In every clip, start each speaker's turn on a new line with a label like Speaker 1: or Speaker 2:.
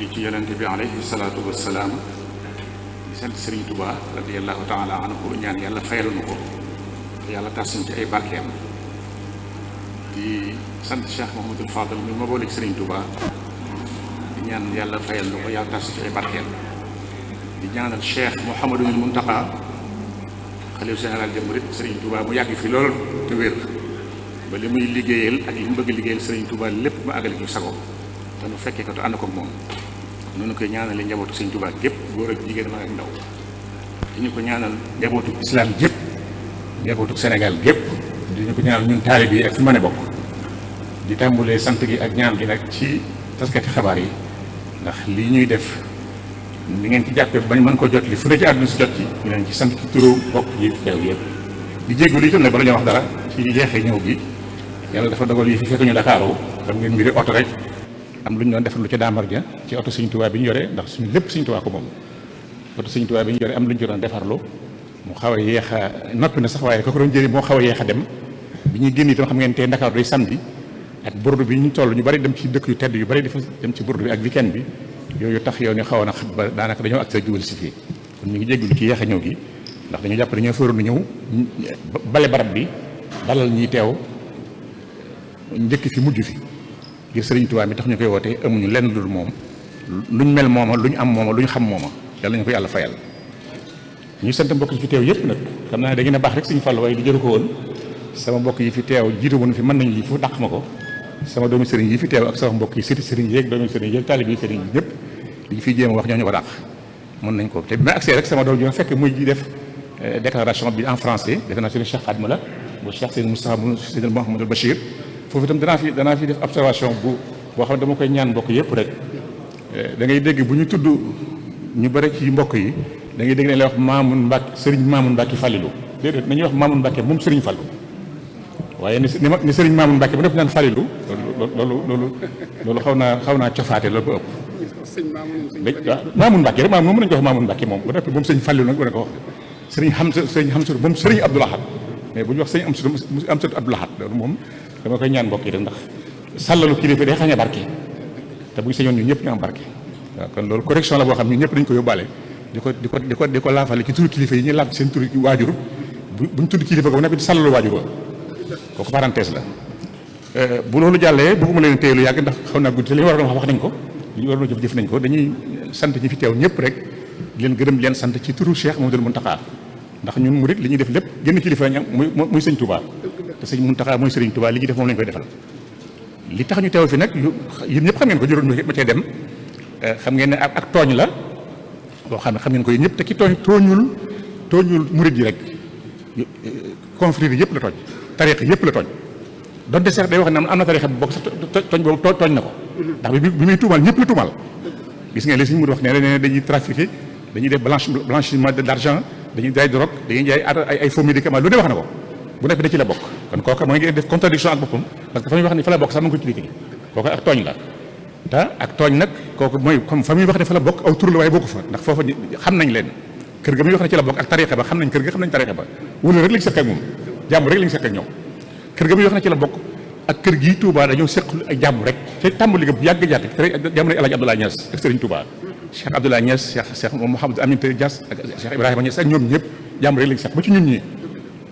Speaker 1: julli ci yonente bi alayhi salaatu wassalaam di sant Sëriñ Tuubaa radiyallahu taala anhu ñaan yàlla fayal nu ko te yàlla tas ci ay barkeem di sant Cheikh Mouhamadul Fadal mi ma booleeg Sëriñ Tuubaa di ñaan yàlla fayal nu ko yàlla tas ci ay barkeem di ñaanal Cheikh Mouhamadul Muntaqa xalifa général des mourides Sëriñ Tuubaa mu yàgg fi lool te wér ba li muy liggéeyal ak li mu bëgg liggéeyal Sëriñ Tuubaa lépp mu àggale ci sago te nu fekkee ko te ànd ko moom noonu koy ñaanale njabootu Sëriñ Tuubaa gépp góor ak jigéen mag ak ndaw dañu ko ñaanal njabootu islam gépp njabootu Sénégal gépp dañu ko ñaanal ñun taalib yi ak fi mën a bokk di tàmbulee sant gi ak ñaan gi nag ci taskati xabaar yi ndax lii ñuy def li ngeen ci jàppee bañ mën ko jot li fu ne ci àdduna si jot ci ñu leen ci sant ci turu bokk yi teew yëpp di jéggu li itam ne bala ñoo wax dara ci jeexee ñëw bi yàlla dafa dogal yi fi fekk ñu Dakaaru xam ngeen mbiri oto rek am lu ñu doon defar lu ci daamar ja ci oto Sëriñ Tuubaa bi ñu yore ndax suñu lépp Sëriñ Tuubaa ko moom oto Sëriñ Tuubaa bi ñu yore am lu ñu ci doon defarlu mu xaw a yéex a noppi na sax waaye ko doon jëri moo xaw a yéex a dem bi ñuy génn itam xam ngeen tey Dakar day samedi ak burdu bi ñu toll ñu bari dem ci dëkk yu tedd yu bari dafa dem ci burdu bi ak weekend bi yooyu tax yow ni xaw na xat ba daanaka dañoo ak sa jubal si fii kon ñu ngi jéggulu ci yéex a ñëw gi ndax dañoo jàpp dañoo fëroon ñëw bale barab bi dalal ñiy teew njëkk fi mujj fi ngir Sëriñ Tuubaa mi tax ñu koy wootee amuñu lenn lu dul moom luñ mel mooma luñ am mooma luñ xam mooma yàlla ñu ko yàlla fayal ñu sant mbokk yi fi teew yëpp nag xam naa da ngeen a baax rek Sëriñ Fallu waaye di jëru ko woon sama mbokk yi fi teew jiitu woon fi mën nañu yi fu dàq ma ko sama doomi sëriñ yi fi teew ak sama mbokk yi sëti sëriñ yéeg doomi sëriñ yéeg taalib yi sëriñ yi ñëpp liñ fiy jéem a wax ñoo ñu ko dàq mën nañ ko te bi ma accès rek sama doom ji ma fekk muy di def déclaration bi en français defe naa Cheikh Xadma la bu Cheikh Seydou Moustapha bu Seydou Mouhamadou Bachir foofu itam danaa fi def observation boo xam ne dama koy ñaan mbokk yëpp rek da ngay dégg bu ñu tudd ñu bëri ci mbokk yi da ngay dégg ne lay wax Mamoun Mbacke Serigne Mamoun Mbacke Falilou déedéet nañuy wax Mamoun Mbacke moom Serigne Fallou waaye ni Serigne Mamoun Mbacke bu nekk naan Falilou loolu xaw naa cofaate loolu ko ëpp Mamoun Mbacke rek moom mën nañu ko wax Mamoun Mbacke moom bu nekk moom Serigne Falilou nag bu ne ko wax Serigne Hamsa moom Serigne Abdou Lahad mais bu ñu wax Serigne Amsatu Abdou Lahad loolu moom dama koy ñaan mbokk yi rek ndax sàllalu kilifa day xañ a barke te bu ñu sañoon ñu ñëpp ñu am barke waaw kon loolu correction la boo xam ne ñëpp dañu ko yóbbaale di ko laafale ci turu kilifa yi ñuy laaf seen turu waajur buñ tudd kilifa ko nekk di sàllalu waajur wa kooku parenthèse la bu loolu jàllee bëgguma leen téye lu yàgg ndax xaw naa guddi te li ñu waroon wax nañ ko li ñu waroon jëf nañ ko dañuy sant ñi fi teew ñëpp rek di leen gërëm di leen sant ci turu Cheikh Mouhamadoul Mountakha ndax ñun murid li ñuy def lépp génn kilifa ñam muy sëñ Touba te sëñ Mountakha mooy Sëriñ Touba li ñuy def moom lañ koy defal li tax ñu teew fi nag yéen ñëpp xam ngeen ko jëroon ma cee dem xam ngeen ne ak tooñ la boo xam ne xam ngeen ko yéen ñëpp te ki tooñul murid yi rek confrérie yëpp la tooñ tariix yëpp la tooñ donte sax day wax ne am na tariix bu bokk sax tooñ boobu tooñ na ko ndax bi muy tuumal ñëpp la tuumal gis ngeen li suñu murid wax ne dañuy trafiquer dañuy def blanchiment d'argent dañuy jaay drogue dañuy jaay ay faux médicaments lu ne wax na ko bu nekk da ci la bokk kon kooka mooy ngi def contradiction ak boppam parce que fa muy wax ne fa la bokk sax mu ngi ko critiqué kooka ak tooñ la te ak tooñ nag kooku mooy comme fa muy wax ne fa la bokk aw tur la waaye bokku fa ndax foofa xam nañ leen kër ga muy wax ne ci la bokk ak tariixa ba xam nañ kër ga xam nañ tariixa ba wala rek lañ seq ak moom jàmm rek lañ seq ak ñoom kër ga muy wax ne ci la bokk ak kër gii Touba dañoo seq ak jàmm rek te tàmbali ga bu yàgg jamono El Hadj Abdoulaye Niass ak Serigne Touba Cheikh Abdoulaye Niass Cheikh Mouhamadou Aminata Niass ak Cheikh Ibrahima Niass ak ñoom ñëpp jàmm rek lañ seq ba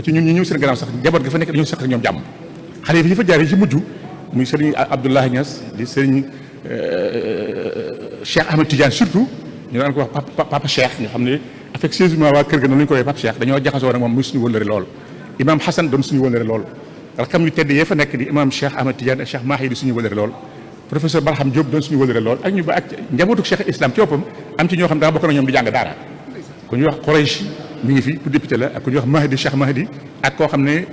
Speaker 1: ci ñun ñi ñëw seen gannaaw sax jabar ga fa nekk dañoo seq ak ñoom jàmm xale yi fa jaar yi ci mujj muy Serigne Abdoulaye Niass di Serigne Cheikh Ahmed Tidiane surtout ñu daan ko wax papa Cheikh nga xam ne affectueusement waa kër ga noonu ñu ko woowee papa Cheikh dañoo jaxasoo nag moom muy suñu wëllëre lool imam Hassan doon suñu wëllëre lool rakam yu tedd yee fa nekk di imam Cheikh Ahmed Tidiane ak Cheikh Mahi di suñu wëllëre lool professeur Barham Diop doon suñu wëllëre lool ak ñu ba ak njabootu Cheikh Islam ci boppam am ci ñoo xam daa bokk na ñoom di jàng daara ku ñuy wax Quraysh mi ngi fi pour député la ak ku ñuy wax Mahdi Cheikh Mahdi ak koo xam ne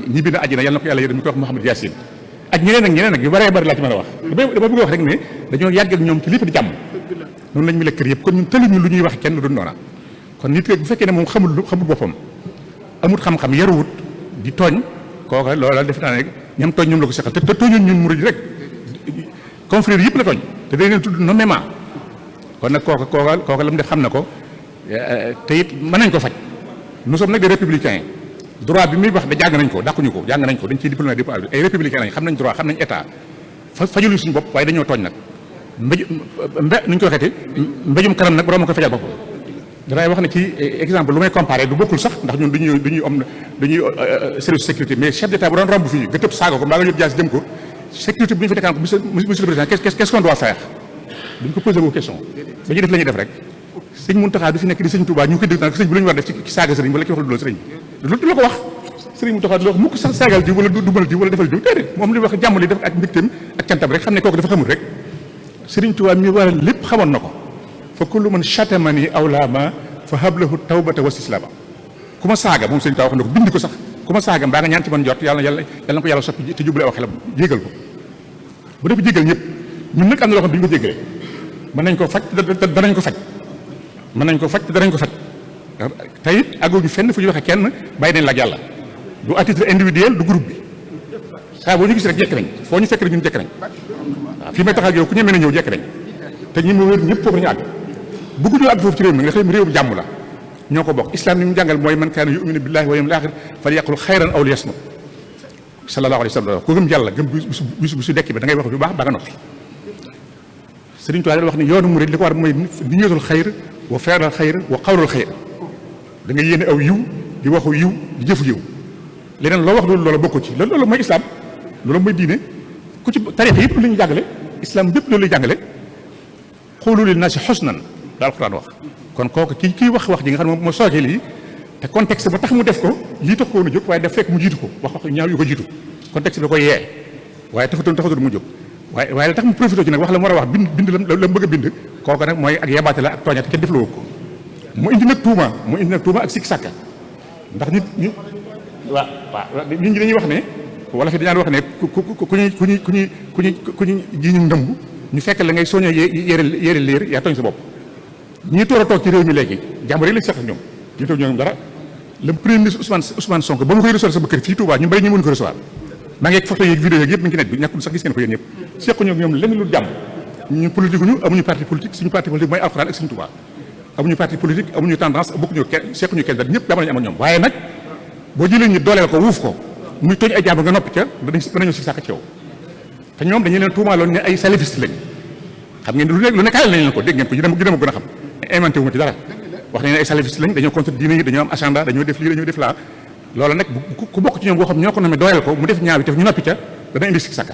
Speaker 1: ñibbi na àjjana yàlla na ko yàlla yërëm ñu koy wax Mouhamed Yassine ak ñeneen ak yu bëree bëri laa ci mën a wax dama bëgg wax rek ne dañoo yàgg ak ñoom ci lépp di jàmm noonu lañ mu lekk kër yëpp kon ñun tëluñu lu ñuy wax kenn du noona kon nit bu fekkee ne moom xamul boppam amul xam-xam yaruwut di tooñ kooka loola def naa ne ñam tooñ ñoom la ko seqal te tooñun ñun murid rek confrère yëpp la tooñ te dañ leen tudd nommément kon nag kooka la mu def xam na ko te it mën nañ ko faj nous sommes nag des républicains droit bi muy wax da jàng nañ ko dàquñu ko jàng nañ ko dañ ciy diplômé ay républicains lañ xam nañ droit xam nañ état fajulu suñu bopp waaye dañoo tooñ nag nu ñu ko waxeeti mbéjum kanam nag borom a ko fajal boppam. danay wax ne ci exemple lu may comparé du bokkul sax ndax ñun dañuy service sécurité mais chef d'état bu doon romb fii nga tëb saaga ko mbaa nga yóbbu jaas jëm ko sécurité bi ñu fi tegaan ko monsieur le président qu'est-ce qu'on doit faire duñ ko posé wu question dañuy def la ñuy def rek sëñ Mountakha du fi nekk di sëñ Touba ñu koy dégg naan sëñ bi lu ñu war def ci saaga sëriñ wala ki wax lu dul sëriñ bi du la ko wax sëriñ Mountakha du la wax mukk sax saagal ji wala dumal ji wala defal ji déedéet moom li wax jàmm li def ak mbégteem ak cantam rek xam ne kooku dafa xamul rek sëriñ Touba mi waral lépp xamoon na ko fa kullu man chatamani awlaama fa hablahu tawbata wa istislaama ku ma saaga moom sëriñ Touba wax na ko bind ko sax ku ma saaga mbaa nga ñaan ci man jot yàlla na ko yàlla soppi te jubale aw xelam jégal ko bu def jégal ñëpp ñun nag am na loo xam ne duñ ko jégalee mën nañ ko faj danañ ko faj mën nañ ko faj te danañ ko faj te it àgguñu fenn fu ñu waxee kenn bàyyi nañ la ak yàlla du à titre individuel du groupe bi saa boo ñu gis rek jekk nañ foo ñu fekk rek ñun jekk nañ waaw fii may tax ak yow ku ñemee na ñëw jekk nañ te ñi ma wër ñëpp foofu la ñu àgg bëgguñu àgg foofu ci réew mi nga xam ne réewum jàmm la ñoo ko bokk islam ni mu jàngal mooy man kaana yu'minu billahi wal yawmil aaxir falyaqul xayran aw liyasmut sallallahu alayhi wa sallam ku gëm yàlla gëm bisu dekk bi da ngay wax lu baax ba nga noppi Sëriñ Tuubaa wax ne yoonu murid li ko war mooy niyatul xayr wa feeral xayr wa xawlul xayr da nga yéene aw yiw di waxu yiw di jëfu yiw leneen loo wax loolu loola bokku ci loolu mooy islam loolu mooy diine ku ci tarixa yëpp la ñuy jàngale islam yëpp loolu lay jàngale xoolu lin naasi xusnan la alxuraan wax kon kooku kii wax ji nga xam ne moo sookee lii te contexte ba tax mu def ko lii tax ko woon a jóg waaye daf fekk mu jiitu ko wax ñaaw yu ko jiitu contexte bi da koy yee waaye taxatul mu jóg waaye la tax mu profité ci nag wax la mu war a wax bind la mu bëgg a bind kooku nag mooy ak yabaate la ak tooñate kenn defloo ko mu indi nag tuuma ak sikki sàkka ndax nit ñi dañuy wax ne wala fi dañaan wax ne ku ñu ji ñu ndëmb ñu fekk la ngay soññoo yére liir yaa tooñ sa bopp ñii toor a toog ci réew mi léegi jàmm rek lañ sax ak ñoom ñu toog ñoom dara le premier ministre Ousmane Sonko ba mu koy recevoir sama kër fii Touba ñu bari ñu mën ko recevoir maa ngi photo yeeg vidéo yeeg yëpp mi ngi ci net bi ñàkkul sax gis ngeen ko yéen ñëpp sequñu ak ñoom lenn lu jàmm ñu politique ñu amuñu parti politique suñu parti politique mooy alxuraan ak Sëriñ Touba amuñu parti politique amuñu tendance bokkuñu kenn sequñu kenn dara ñëpp jàmm lañu am ak ñoom waaye nag boo jëlee ñu dooleel ko wuuf ko muy tooñ ay jàmm nga noppi ca danañu si sàkk ci yow te ñoom dañu leen tuumaaloon ne ay salafiste lañ xam ngeen lu nekkaale nañ leen ko dégg ngeen ko ñu dem gën a xam inventé wu ma ci dara wax nañ ne ay salafiste lañ dañoo contre diine yi dañoo am agenda dañoo def lii dañoo def laa loolu nag ku bokk ci ñoom boo xam ñoo ko nomee dooleel ko mu def ñaaw te ñu noppi ca dana indi sikki sàkka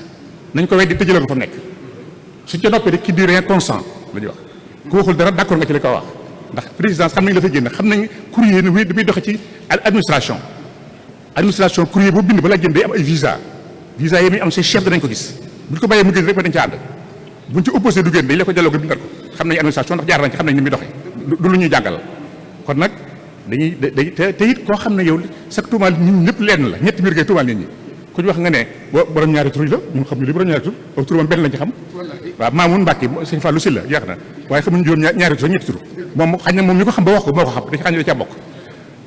Speaker 1: nañ ko weddi tëjale ko fa nekk suñ ca noppee rek qui dit rien consent la ñuy wax ku waxul dara d'accord nga ci li ko wax ndax présidence xam nañ la fay génn xam nañ courrier ni muy doxe ci administration courrier boo bind balaa génn day am ay visa yi muy am say chef danañ ko gis buñ ko bàyyee mu génn rek ba dañ ca ànd buñ ci opposé du génn dañ la ko delloo nga bindal ko xam nañ administration ndax jaar nañ ci xam nañ ni muy doxee du lu ñuy jàngal kon nag dañuy te it koo xam ne yow sax tuumaal ñun ñëpp lenn la ñetti mbir ngay tuumaal nit ñi ku ñu wax nga ne borom ñaari tur la ñun xam ñu li borom ñaari tur boobu tur moom benn lañ ci xam waaw Maamun Mbàkke sëñ Fallou Sylla jeex na waaye xamuñu juróom ñaari tur ñetti tur moom xañ na moom ñu ko xam ba wax ko moo ko xam dañ xañ ne da caa bokk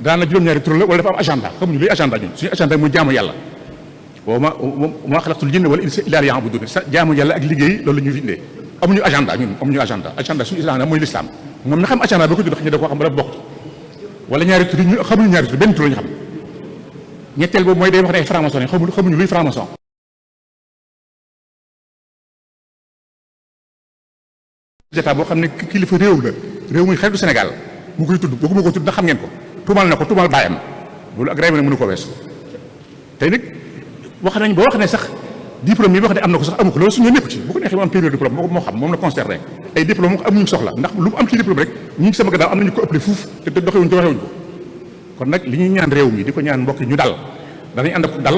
Speaker 1: daana juróom-ñaari tur la wala dafa am agenda xamuñu luy agenda ñun suñu agenda muy jaamu yàlla wa ma xalaqtul jinna wal insa illa liya'budun sa jaamu yàlla ak liggéey loolu la ñu fi indee amuñu agenda ñun amuñu agenda suñu islam mooy l'islam moom mi xam agenda ba ko judd xëy na da koo xam ba bokk wala ñaari tur yi ñu xamuñu ñaari tur benn tur la ñu xam ñetteel boobu mooy day wax ne ay franc-maçon yi xamuñu luy franc-maçon état boo xam ne kilifa réew muy xaritu Sénégal mu koy tudd boo ko tudd ndax xam ngeen ko tuumal na ko tuumal baayam loolu ak réew mi nag mënu ko weesu tey nag wax nañ ba wax ne sax diplôme yi wax ne am na ko sax amu ko loolu suñu nekku ci bu ko neexee mu am période diplôme moo xam moom la concerné ay diplôme moom amuñu soxla ndax lu mu am ci diplôme rek ñi ngi sama gannaaw am nañu ko ëppale fuuf te doxewuñ ko waxewuñ ko kon nag li ñuy ñaan réew mi di ko ñaan mbokk ñu dal danañ ànd ak dal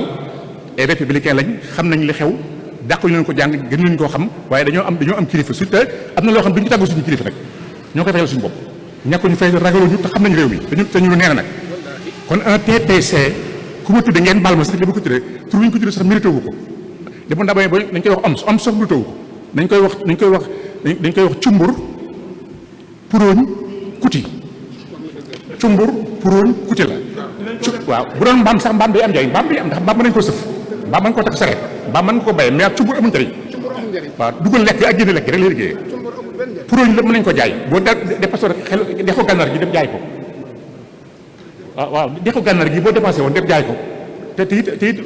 Speaker 1: ay républicain lañ xam nañ li xew dàquñu leen ko jàng gën leen koo xam waaye dañoo am kilifa surtout am na loo xam duñu tàggu suñu kilifa nag ñoo koy fayal suñu bopp ñàkkuñu fay ragaluñu te xam nañ réew mi te ñu lu nee na nag kon un TPC ku ma tudde ngeen baal ma sax li ma ko tuddee tur ñu ko tuddee sax mérité wu ko li mu ndamay ba dañ koy wax am sax mérité wu ko dañ koy wax cumbur puróoñ kuti cumbur puróoñ kuti la waaw bu doon mbaam sax mbaam day am njëriñ mbaam day am ndax mbaam mën nañ ko sëf mbaam mën ko takk sareet mbaam mën nga ko béye mais ak cumbur amul njëriñ waaw dugal lekk ak génne lekk rek lay liggéeyee puróoñ la mën nañ ko jaay boo dépassé xel dexu gànnaar gi dem jaay ko waaw dexu gànnaar gi boo dépassé woon dem jaay ko te it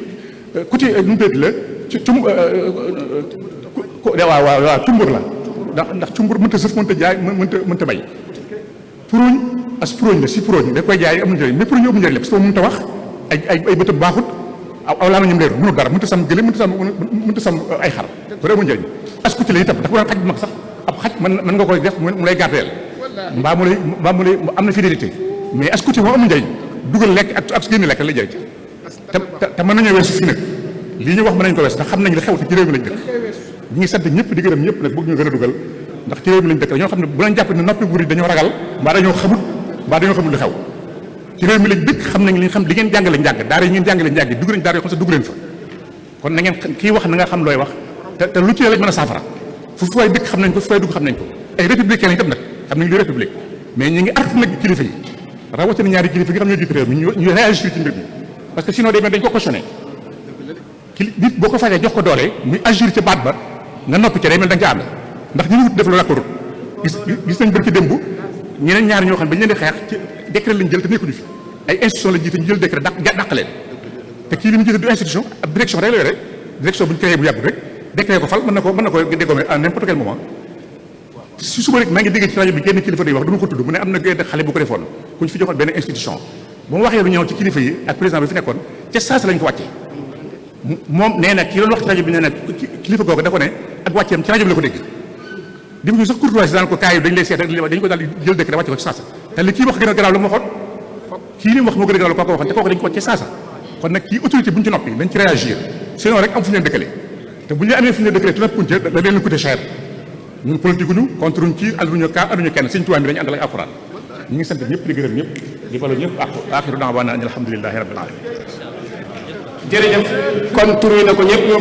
Speaker 1: kuti nu mu la ci waaw cumbur la
Speaker 2: ndax cumbur mënta sëf mënta jaay mënta bay puruñ as puruñ la si puruñ da koy jaay amul njëriñ mais puruñ amul njëriñ la parce que mënta wax ay bëtam baaxut aw laa ma ñoom leeru mënul dara mënta sam gële mënta sam ay xar ko amul njëriñ as kuti la itam ndax bu daan xaj bu mag sax ab xaj mën nga koy def mu lay gardeel mbaa mu lay am na fidélité mais as kuti moom amul njëriñ dugal lekk ak génn lekk la jëriñ te mën nañoo weesu fii nag lii ñu wax mën nañu ko wees ndax xam nañ li xew te ci réew mi lañ dëkk ñi ngi sant ñëpp di gërëm ñëpp nag bëgg ñu gën a dugal ndax ci réew mi lañ dëkk dañoo xam ne bu lañ jàpp ne noppi buur yi dañoo ragal mbaa dañoo xamut li xew ci réew mi lañ dëkk xam nañ li xam li ngeen jàngale njàng daara yi ngeen jàngale njàng dugg nañ daara yoo xam ne dugg leen fa kon na ngeen kii wax na nga xam looy wax te lu ci lañ mën a saafara fu fay dëkk xam nañ ko fu fay dugg xam nañ ko ay républicain lañ tam nag xam nañ lu république mais ñu ngi artu nag kilifa yi rawatina ñaari kilifa yi nga xam ñoo jiite réew mi ñu réagir ci mbir mi parce que sinon day mel dañ ko cautionné nit boo ko fajee jox ko doole muy agir ca baat ba nga noppi ca day mel da nga ca ànd ndax ñu ngi wut def lu d'accord gis nañ bërki démb ñeneen ñaar ñoo xam ne bañ leen di xeex ci décret lañ jël te nekkuñu fi ay institution lañ jiite ñu jël décret dàq leen te kii li mu jiite du institution ab direction rek la yore direction bu ñu créé bu yàgg rek décret ko fal mën na ko dégommer à n'importe quel moment si suba rek maa ngi dégg ci rajo bi génn kilifa day wax du ma ko tudd mu ne am na xale bu ko defoon ku ñu fi joxoon benn institution ba mu waxee lu ñëw ci kilifa yi ak président bi fi nekkoon ca saasa lañ ko wàccee moom nee na ki doon wax ci rajo bi nee na kilifa googu da ko ne ak wàcceem ci rajo bi la ko dégg di ñu sax courtoisie daan ko kaay dañ lay seet dañ ko daal di jël décret wàcce ko ci saasa te li kii wax gën a garaaw la mu waxoon kii li mu wax moo gën a garaaw la kooku waxoon te kooku dañ ko wàcce saasa kon nag kii autorité bu ñu ci noppi dañ ci réagir sinon rek am fu ñu leen dëkkale te bu ñu amee fu ñu leen dëkkale te noppuñ ca da leen coûté cher ñun politique ñu contre ñu ci ànduñu kenn sëñ Tuubaa mi dañu àndal ak alxuraan ñu ngi sant ñëpp di gërëm ñëpp di balu ñëpp ak aaxiru da'waana alhamdulillahi rabbil alamin
Speaker 3: jërëjëf kon tur na ko ñëpp